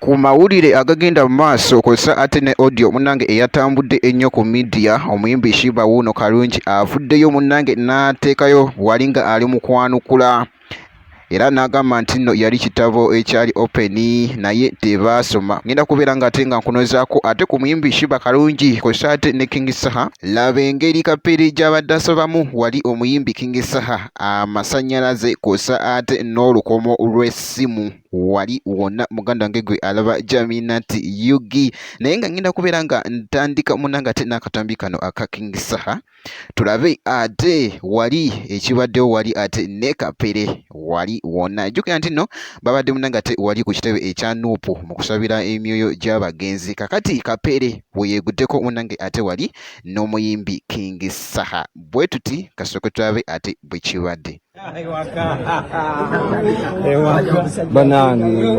Ku mawulire agagenda mu maaso kozesa ate ne audio munnange eyatambudde ennyo ku media, omuyimbi Sheebah wuuno Kalungi avuddeyo munnange n'ateekayo wali nga ali mu kwanukula era n'agamba nti nno yali kitabo ekyali open naye tebaasoma. Ngenda kubeera nga ate nga nkunozaako ate ku muyimbi Sheebah Kalungi kozesa ate ne King Saha. Laba engeri Kapere gy'abadde asabamu wali omuyimbi King Saha amasannyalaze kw'ossa ate n'olukomo lw'essimu. Wali wonna muganda wange gwe alaba Jaminati UG, naye nga ngenda kubeera nga ntandika munange ate n'akatambi kano aka King Saha, tulabe ate wali ekibaddewo wali ate ne Kapere wali wonna. Jjukira nti nno babadde munange ate wali ku kitebe ekya Nuupu mu kusabira emyoyo gy'abagenzi. Kakati Kapere we yeeguddeko munange ate wali n'omuyimbi King Saha. Bwe tuti kasooke tulabe ate bwe kibadde. Banange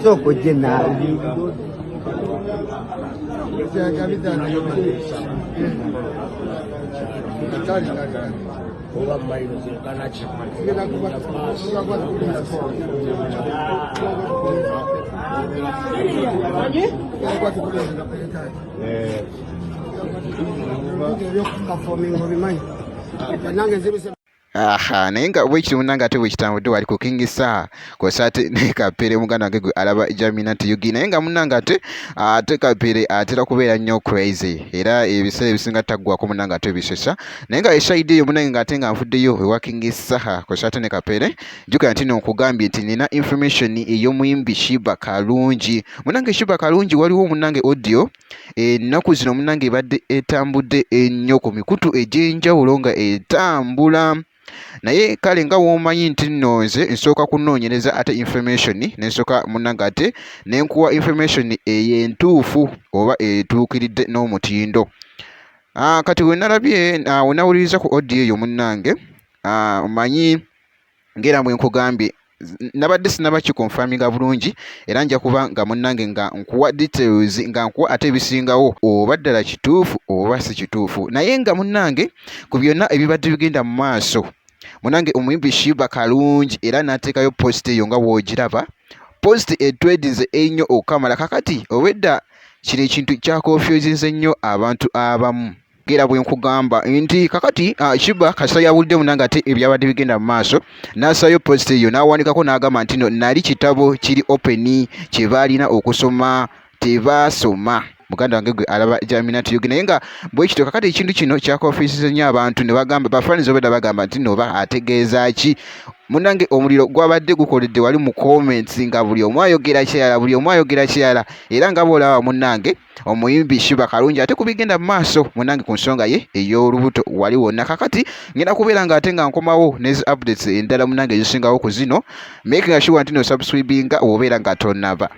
sooka ojje naawe. Oba mayiro zenkana ki? Aha, naye nga bwekiri munange ate bwekitambudde wali ku King Saha kw'ossa ate ne Kapere muganda wange gwe alaba Jaminati UG, naye nga munange ate Kapere atera kubeera nnyo crazy era ebiseera ebisinga taggwako munange ate bisesa, naye nga esayidi eyo munange ng'ate nga nvuddeyo ewa King Saha kw'ossa ate ne Kapere. Jjukira nti no nkugambye nti nina information ey'omuyimbi Sheebah Kalungi. Munange Sheebah Kalungi waliwo munange audio ennaku zino munange ebadde etambudde ennyo ku mikutu egy'enjawulo nga etambula, naye kale nga w'omanyi nti nno nze nsooka kunoonyereza ate information ne nsooka munnange ate ne nkuwa information eyo entuufu oba etuukiridde n'omutindo. Kati we nalabye, we nawuliriza ku audio eyo munnange, omanyi ng'era bwe nkugambye nabadde sinaba kiconfirminga bulungi, era nja kuba nga munnange nga nkuwa details, nga nkuwa ate ebisingawo oba ddala kituufu oba si kituufu. Naye nga munnange ku byonna ebibadde bigenda mu maaso, munnange omuyimbi Sheebah Kalungi era n'ateekayo post eyo nga bw'ogiraba, post etwedize ennyo okukamala. Kakati obwedda kino ekintu kyakonfusinze nnyo abantu abamu, ng'era bwe nkugamba nti kakati Sheebah kasita yawulidde munange ate ebyabadde bigenda mu maaso, n'assayo post eyo n'awanikako n'agamba nti no nali kitabo kiri open kye baalina okusoma tebaasoma. Muganda wange gwe alaba Jaminati UG, naye nga bwe kityo kakati ekintu kino kyakonfusinze nnyo abantu ne bagamba bafanizi obwedda bagamba nti no oba ategeeza ki. Munnange omuliro gwabadde gukoledde wali mu comments nga buli omu ayogera kirala, buli omu ayogera kirala, era nga bw'olaba munnange omuyimbi Sheebah Kalungi ate ku bigenda mu maaso munnange ku nsonga ye ey'olubuto wali wonna. Kakati ngenda kubeera nga ate nga nkomawo ne zi updates endala munnange ezisingawo ku zino, making sure nti no subscribinga obeera nga tonnaba.